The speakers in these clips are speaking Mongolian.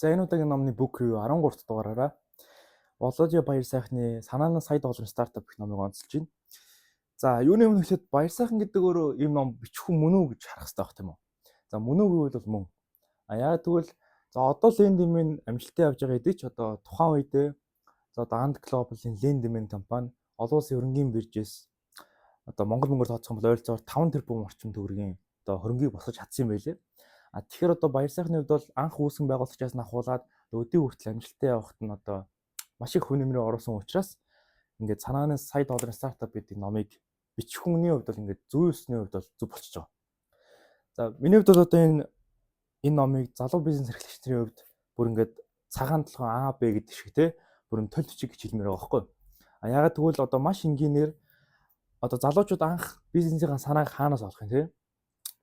За, энэ удаагийн номны book review 13 дахь дугаараараа Володя Баярсайхны "Санаанаас сая долларын стартап" гэх номыг онцолж байна. За, юуны өмнө эхлээд Баярсайхан гэдэг өөрөө ийм ном бичих хүн мөн үү гэж харах хэрэгтэй байх, тийм үү? За, мөн үү гэвэл бол мөн. А яа тэгвэл, за, одоо LendMN амжилттай явж байгаа хэдий ч одоо тухайн үедээ, за, одоо Ant Global-ын LendMN компани олон улсын хөрөнгийн биржээс одоо монгол мөнгөөр тооцох юм бол ойролцоогоор 5 тэрбум орчим төгрөгийн одоо хөрөнгийг босгож чадсан юм байлээ. А тэгэхээр одоо Баярсайхны хувьд бол анх үүсгэн байгуулагчаас нь ахуулаад өдий хүртэл амжилттай явахад нь одоо маш их хүн нэмрээ оруулсан учраас ингээд "Санааны сая долларын стартап" гэдэг номыг бичих хүний хувьд бол ингээд зүй ёсны хувьд бол зөв болчихж байгаа. За, миний хувьд бол одоо энэ номыг залуу бизнес эрхлэгч нарын хувьд бүр ингээд цагаан толгой А Б гэдэг шиг, те, бүр юм толь бичиг гэж хэлмээр байгаа байхгүй. А яагаад тэгвэл одоо маш энгийнээр одоо залуучууд анх бизнесийн санааг хаанаас олох юм, те?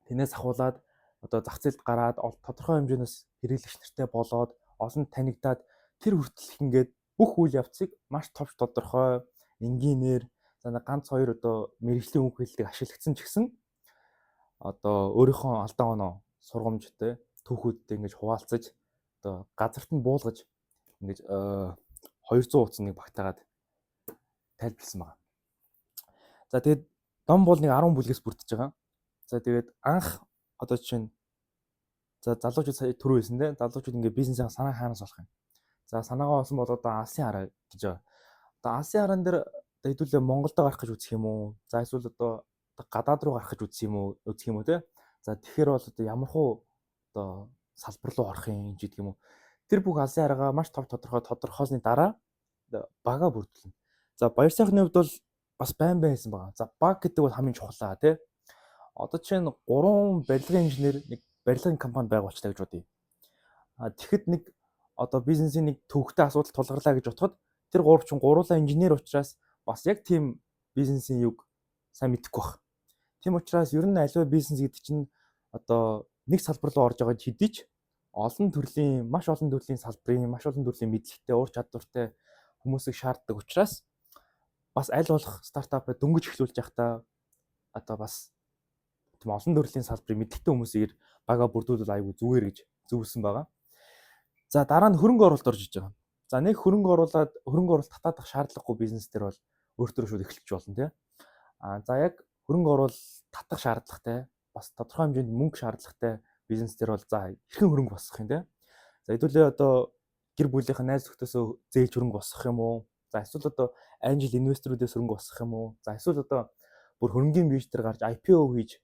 Тэрнээс ахуулаад одоо зах зээлд гараад тодорхой хэмжээнээс хэрэглэгч нартай болоод, олон танигдаад, тэр хүртэл ингээд бүх үйл явцыг маш товч, тодорхой, энгийнээр, за, ганц хоёр одоо мэргэжлийн үг хэллэг ашиглагдсан ч гэсэн одоо өөрийнхөө алдаа оноо, сургамжтай түүхүүдтэй ингэж хуваалцаж, одоо газарт нь буулгаж, ингэж 200 хуудас нэг багтаагаад тайлбарласан байна. За, тэгээд ном бол нэг 10 бүлгээс бүрдэж байгаа. За, тэгээд анх одоо жишээ нь, за, залуучууд, сая түрүү хэлсэн, те, залуучууд ингээ бизнесийн санаа хаанаас олох юм. За, санаагаа олсон бол одоо алсын хараа гэж байгаа. Одоо алсын хараан дээр одоо хэдүүлээ Монголд гарах гэж үзэх юм уу? За, эсвэл одоо гадаад руу гарах гэж үзэх юм уу, те? За, тэгэхээр бол одоо ямар хуу одоо салбар руу орох юм гэдэг юм уу? Тэр бүх алсын хараагаа маш тов тодорхой тодорхойлсны дараа бага бүрдүүлнэ. За, Баярсайхны хувьд бол бас байн байн хэлсэн байгаа. За, баг гэдэг бол хамгийн чухлаа, тий. Одоо жишээ нь гурван барилгын инженер нэг барилгын компани байгуулчлаа гэж бодъё. А тэгэхэд нэг одоо бизнесийн нэг төвөгтэй асуудал тулгарлаа гэж бодоход тэр гурав чинь гуруулаа инженер учраас бас яг тийм бизнесийн юг сайн мэдэхгүй байх. Тийм учраас ер нь аливаа бизнес гэдэг чинь одоо нэг салбар руу орж байгаа хэдий ч олон төрлийн, маш олон төрлийн салбарын, маш олон төрлийн мэдлэгтэй, ур чадвартай хүмүүсийг шаарддаг учраас бас аль болох стартапыг дөнгөж эхлүүлж байхдаа одоо бас тийм олон төрлийн салбарын мэдлэгтэй хүмүүсийг бага бүрдүүлвэл аягүй зүгээр гэж зөвлөсөн байгаа. За, дараа нь хөрөнгө оруулалт орж иж байгаа. За, нэг хөрөнгө оруулаад, хөрөнгө оруулалт татаадах шаардлагагүй бизнес төр бол өөртөө шууд эхэлж болно, тий. А за, яг хөрөнгө оруулалт татах шаардлагатай, бас тодорхой хэмжээнд мөнгө шаардлагатай бизнес төр бол, за, хэрхэн хөрөнгө босгох юм, те. За, хэдүүлээ одоо гэр бүлийнхээ, найз нөхдөсөө зээлж хөрөнгө босгох юм уу? За, эсвэл одоо angel investor үүдээс хөрөнгө босгох юм уу? За, эсвэл одоо бүр хөрөнгийн бирж дээр гарч IPO хийж,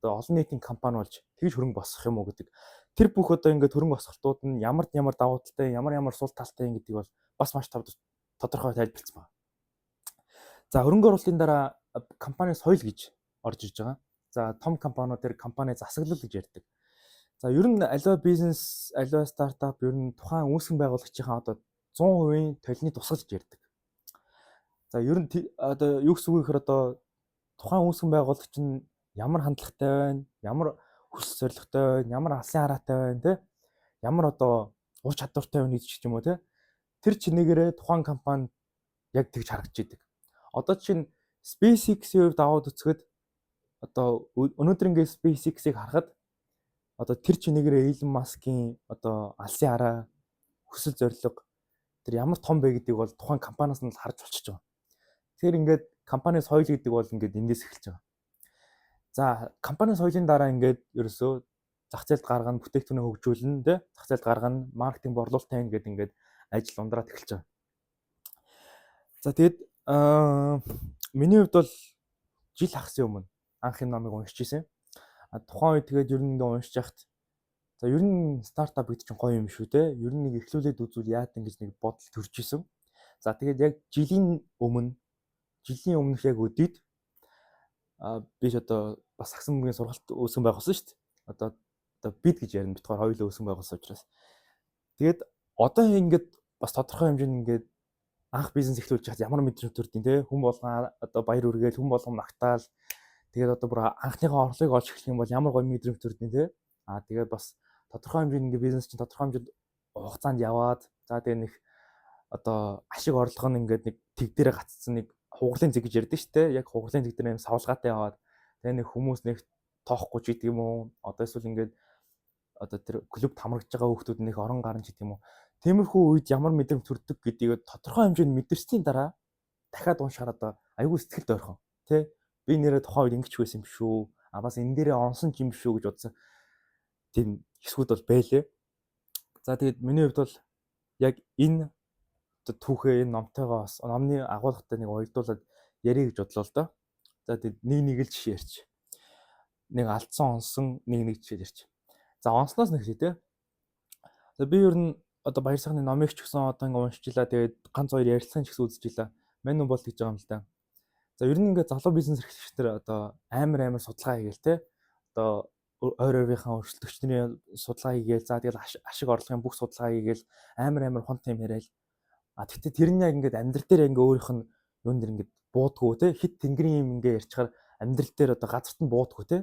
одоо олон нийтийн компани болж тэгж хөрөнгө босгох юм уу гэдэг. Тэр бүх одоо ингээд хөрөнгө босголтууд нь ямар ямар давуу талтай, ямар ямар сул талтай юм гэдгийг бол бас маш тодорхой тайлбарласан байна. За, хөрөнгө оруулалтын дараа компани соёл гэж орж ирж байгаа. За, том компаниуд тэр компани засаглал гэж ярьдаг. За, ер нь аливаа бизнес, аливаа стартап ер нь тухайн үүсгэн байгуулагчийнхаа одоо 100% толины тусгал гэж ярьдаг. За, ер нь одоо юу гэсэн үг гэхээр одоо тухайн үүсгэн байгуулагч нь ямар хандлагатай байна, ямар хүсэл зорилготой байна, ямар алсын хараатай байна, те, ямар одоо ур чадвартай байна гэж ч юм уу, те. Тэр чинээгээрээ тухайн компани яг тэгж харагдаж идэг. Одоо чинь SpaceX-ийн хувьд аваад үзэхэд одоо өнөөдөр ингээд SpaceX-ийг харахад одоо тэр чинээгээрээ Elon Musk-ийн одоо алсын хараа, хүсэл зорилго тэр ямар том бэ гэдгийг бол тухайн компаниас нь л харж болчихж байгаа. Тэгэхээр ингээд компани соёл гэдэг бол ингээд эндээс эхэлж байгаа. За, компани соёлын дараа ингээд ерөөсөө зах зээлд гаргана, бүтээгдэхүүнээ хөгжүүлнэ, тэ, зах зээлд гаргана, маркетинг, борлуулалт хийнэ гэдэг ингээд ажил ундраад эхэлж байгаа. За, тэгэд миний хувьд бол жил хагасын өмнө анх энэ номыг уншиж ирсэн. А тухайн үед тэгээд ер нь ингээд уншиж яхад, за, ер нь стартап гэдэг чинь гоё юм шүү, те. Ер нь нэг эхлүүлээд үзвэл яадан гэж нэг бодол төрж исэн. За, тэгээд яг жилийн өмнөх яг өдийд би ч одоо бас сагсан бөмбөгийн сургалт үүсгэн байгуулсан шүү дээ. Одоо бид гэж ярина, бид хоёр хоёулаа үүсгэн байгуулсан учраас. Тэгээд одоо ингээд бас тодорхой хэмжээнд ингээд анх бизнес эхлүүлж хаад ямар мэдрэмж төрдөг, те, хүн болгон одоо баяр үргээл, хүн болгон магтаал, тэгээд одоо бүр анхныхаа орлогыг олж эхлэх юм бол ямар гоё мэдрэмж төрдөг, те. А тэгээд бас тодорхой хэмжээнд ингээд бизнес чинь тодорхой хэмжээнд хугацаанд яваад, за, тэгээд нэг одоо ашиг орлого нь ингээд нэг тэг дээрээ гацсан, нэг хугарлын зэг гэж ярьдаг шүү дээ. Яг хугарлын зэг дээр юм савлгаатай яваад, тэгээ нэг хүмүүс нэг тоохгүй ч гэдэг юм уу. Одоо эсвэл ингээд Одоо тэр клубт хамрагдж байгаа хүүхдүүд нэг орон гарна ч гэдэг юм уу. Тиймэрхүү үед ямар мэдрэмж төрдөг гэдгийг тодорхой хэмжээнд мэдэрсний дараа дахиад уншихаар одоо айгүй сэтгэлд ойрхон, тий. Би нэрээ тухайн үед ингэж байсан юм шүү. А бас энэ дээрээ онсон ч юм шүү гэж бодсон. Тийм хэсгүүд бол байлээ. За, тэгээд миний хувьд бол яг энэ одоо түүхээ энэ номтойгоо бас номны агуулгатай нэг уялдуулаад ярих гэж бодлоо л доо. За, тэгээд нэг нэг л жишээ ярьч. Нэг алдсан, онсон нэг нэг жишээ ярьч. За, онсноос нэг жишээ, те. За, би ер нь одоо Баяр сайхны номыг ч гэсэн одоо ингээ уншиж илаа. Тэгээд ганц хоёр ярилцлагын ч гэсэн үзэж илаа. Мань нь бол гэж байгаа юм л да. За, ер нь ингээ залуу бизнес эрхлэгчдэр одоо амар амар судалгаа хийгээл, те. Одоо ойр ойрынхаа өрсөлдөгчдийн судалгаа хийгээл, за, тэгэл ашиг орлогын бүх судалгаа хийгээл, амар амар хонт юм яриад. А тэгтээ тэр нь яг ингээд амьдрал дээр ингээ өөрийнх нь юун дэр ингээд буудгүү, те, хит тэнгэрийн юм ингээ ярьчихаар амьдрал дээр одоо газарт нь буудгүү, те.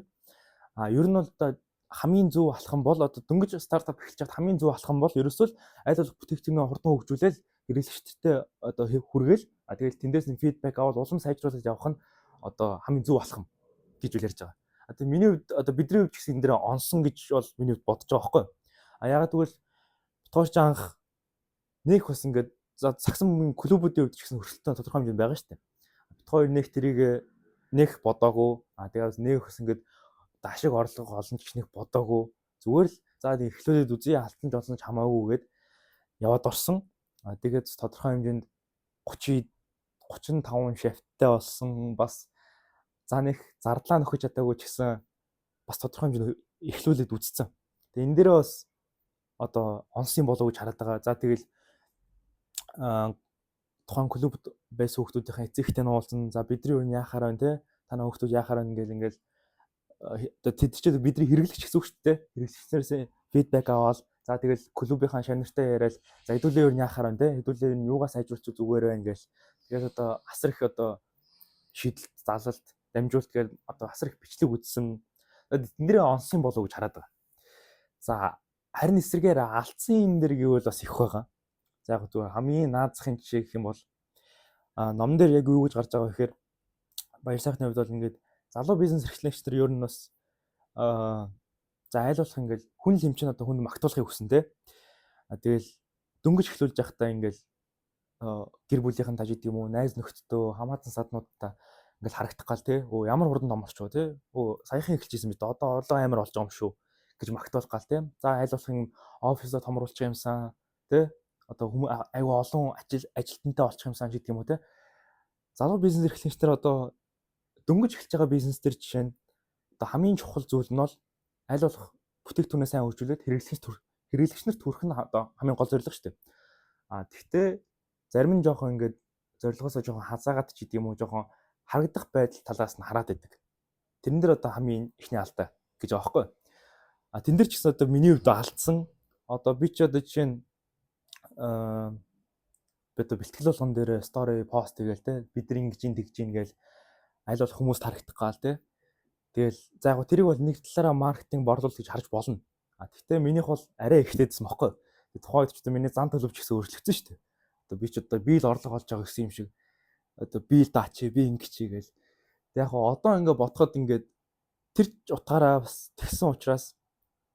А ер нь бол одоо хамгийн зөв алхам бол одоо дөнгөж стартап эхэлж байхад хамгийн зөв алхам бол ерөөсөө л аль болох бүтээгдэхүүнээ хурдан хөгжүүлээл, хэрэглэгчдтэй одоо хүргээл, а тэгэл тэндээс нь feedback аваад улам сайжруулаад явах нь одоо хамгийн зөв алхам гэж үл ярьж байгаа. А тэгээ миний хувьд, одоо бидний хувьд ч гэсэн энэ дээр онсон гэж бол миний хувьд бодож байгаа байхгүй. А ягаад гэвэл битгооч анх нэг бас ингээд, за, сагсан мөнгөний клубүүдийн хувьд ч гэсэн өрсөлдөөн тодорхой хэмжээнд байгаа шүү дээ. Бит хоёр нэг тэрийг нэх бодоогүй. А тэгээ бас нэг бас ингээд ашиг орлого олон ч нэг бодоогүй. Зүгээр л за тэг эхлүүлээд үзье, алтан жолсон ч хамаагүй гээд яваад орсон. А тэгээд тодорхой хэмжээнд 30 35 шавьттай болсон, бас за нэг зардлаа нөхөж чадаагүй ч гэсэн бас тодорхой хэмжээнд эхлүүлээд үзсэн. Тэгээ энэ дээрээ бас одоо онсон болов гэж хараад байгаа. За, тэгэл тухайн клубт байсан хүүхдүүдийн эцэг ихтэй нуулзсан. За, бидний юу яхаар байна, те? Танай хүүхдүүд яхаар байна ингээл ингээл одоо тэд ч бидний хэрэглэгч гэсэн үг шүү дээ. Хэрэглэгчнээс feedback аваад, за, тэгэл клубынхаа шавнартай яриад, за, хэдүүлээ юу яхаар байна, те? Хэдүүлээ юу юугаа сайжруулчих зүгээр байна гээл. Тэгээд одоо асар их одоо шийдэлт, залалт, дамжуулт гээл одоо асар их бичлэг үзсэн. Тэндэрээ онсон болов гэж хараад байгаа. За, харин эсрэгээр алдсан юм дэр гэвэл бас их байгаа. За, яг зүгээр хамгийн наазахын жишээ гэх юм бол ном дээр яг юу гэж гарч байгаа вэ гэхээр Баяр сайхны хувьд бол ингээд залуу бизнес эрхлэгч нар ер нь бас за айл болох ингээд хүн л юм чинь одоо хүн магтуулахыг хүсэн, те. А тэгэл дөнгөж эхлүүлж байхдаа ингээд гэр бүлийнхэн таж идэм юм уу, найз нөхдөдөө, хамаатан саднуудтай ингээл харагдах гал, те. Өө, ямар хурдан том болчихоо, те. Өө, саяхан эхэлж исэн мэт одоо орлого амар болж байгаа юм шүү гэж магтуулах гал, те. За, айл болох юм офисоо томруулчих юмсан, те. Одоо хүмүүс айгүй олон ажил ажилтнтай болчих юмсан гэдэг юм уу, те. Залуу бизнес эрхлэгчдэр одоо дөнгөж эхэлж байгаа бизнес төр жишээ нь одоо хамгийн чухал зүйл нь бол аль болох бүтээгдэхүүнээ сайн хөгжүүлээд хэрэглэгч нарт хүрэх нь одоо хамгийн гол зорилго шүү дээ. А тэгтээ зарим нь жоохон ингээд зорилгоосоо жоохон хазаагаад ч идэм юм уу, жоохон харагдах байдал талаас нь хараад байдаг. Тэрэн дээр одоо хамгийн ихний алдаа гэж байгаа байхгүй. А тэн дээр ч гэсэн одоо миний хувьд алдсан. Одоо би ч одоо жишээ нь би одоо бэлтгэл болгон дээр story пост хийгээл, те, бид нар ингэж ин тэгж ин гээл аль болох хүмүүст харагдах гал, те. Тэгэл за яг тэрийг бол нэг талаараа маркетинг борлуулалт гэж харж болно. А тэгтээ минийх бол арай ихтэйдсэн бохгүй. Тухайн үед ч одоо миний зан төлөвч гэсэн өөрчлөгдсөн шүү дээ. Одоо би ч одоо би л орлого олж байгаа гэсэн юм шиг одоо би л даач, би ингэж хийгээл. Тэг яг одоо ингээ бодоход ингээд тэр утгаараа бас тэгсэн учраас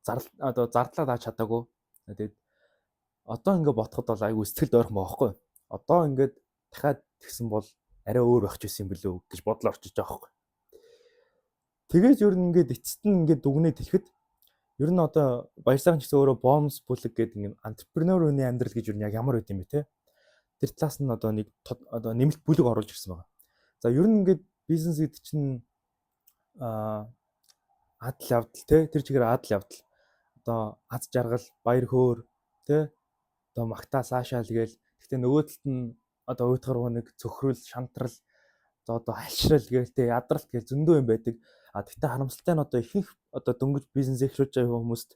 зардал одоо зардлаа дааж чадаагүй. Тэгээд одоо ингээ бодоход бол айгүй сэтгэлд ойрхон байгаа байхгүй. Одоо ингээд дахиад тэгсэн бол арай өөр байх ч байсан юм билүү гэж бодлоо орчиж байгаа байхгүй. Тэгээд ер нь ингээд эцэст нь ингээд дүгнээд хэлэхэд ер нь одоо Баяр сайхан ч гэсэн өөрөө бонус бүлэг гэдэг ингээд entrepreneur хүний амьдрал гэж ер нь яг ямар байд юм бэ, те. Тэр талаас нь одоо нэг одоо нэмэлт бүлэг оруулж ирсэн байгаа. За, ер нь ингээд бизнес гэдэг чинь адал явдал, те, тэр чигээр адал явдал, одоо аз жаргал, баяр хөөр, те, одоо магтаа саашаал гээл. Гэхдээ нөгөө талд нь одоо уйтгар нэг цөхрөл, шантрал, за, одоо хальшрал гээл, те, ядралт гээл зөндөө юм байдаг. А тэгтээ харамсалтай нь одоо ихэнх одоо дөнгөж бизнес эхлүүлж байгаа хүмүүст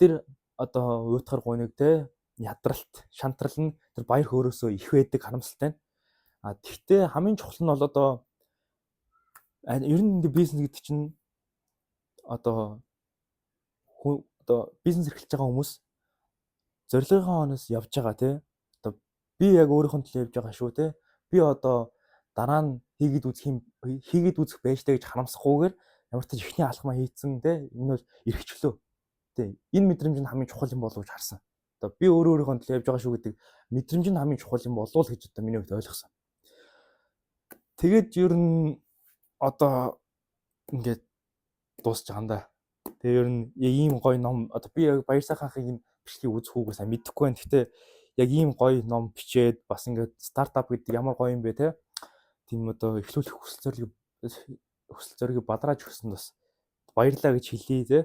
тэр одоо уйтгар гуниг, те, ядралт, шантрал нь тэр баяр хөөрөөсөө их байдаг харамсалтай нь. А тэгтээ хамгийн чухал нь бол одоо ер нь ингээ бизнес гэдэг чинь одоо одоо бизнес эрхэлж байгаа хүмүүс зорилгынхоо оноос явж байгаа, тий. Одоо би яг өөрийнхөө төлөө явж байгаа шүү, тий. Би одоо дараа нь хийгээд үзэх юм хийгээд үзэх байж таа гэж харамсахгүйгээр ямар ч ихний алхмаа хийцэн, тий. Энэ бол эрхчлөө. Тий. Энэ мэдрэмж нь хамгийн чухал юм болов уу гэж харсан. Одоо би өөрөө өөрийнхөө төлөө явж байгаа шүү гэдэг мэдрэмж нь хамгийн чухал юм болов уу гэж одоо миний хувьд ойлгосон. Тэгээд ер нь одоо ингээд дуусч байгаа юм да. Тэгээ ер нь ийм гоё ном, одоо би яг Баяр сайханхын энэ бичлэгийг үзэх үгүй сайн мэдэхгүй байна. Гэхдээ яг ийм гоё ном бичээд, бас ингээд стартап гэдэг ямар гоё юм бэ, те. Тийм одоо эхлүүлэх хүсэл зоригийг бадрааж өгсөнд бас баярлалаа гэж хэлье, те.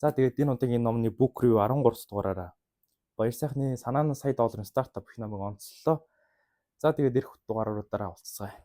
За, тэгээд энэ удаагийн номны book review 13 дугаараараа Баяр сайхны "Санаа нь сая долларын стартап" гэх номыг онцлоо. За, тэгээд ирэх дугааруудаараа уулзацгаая.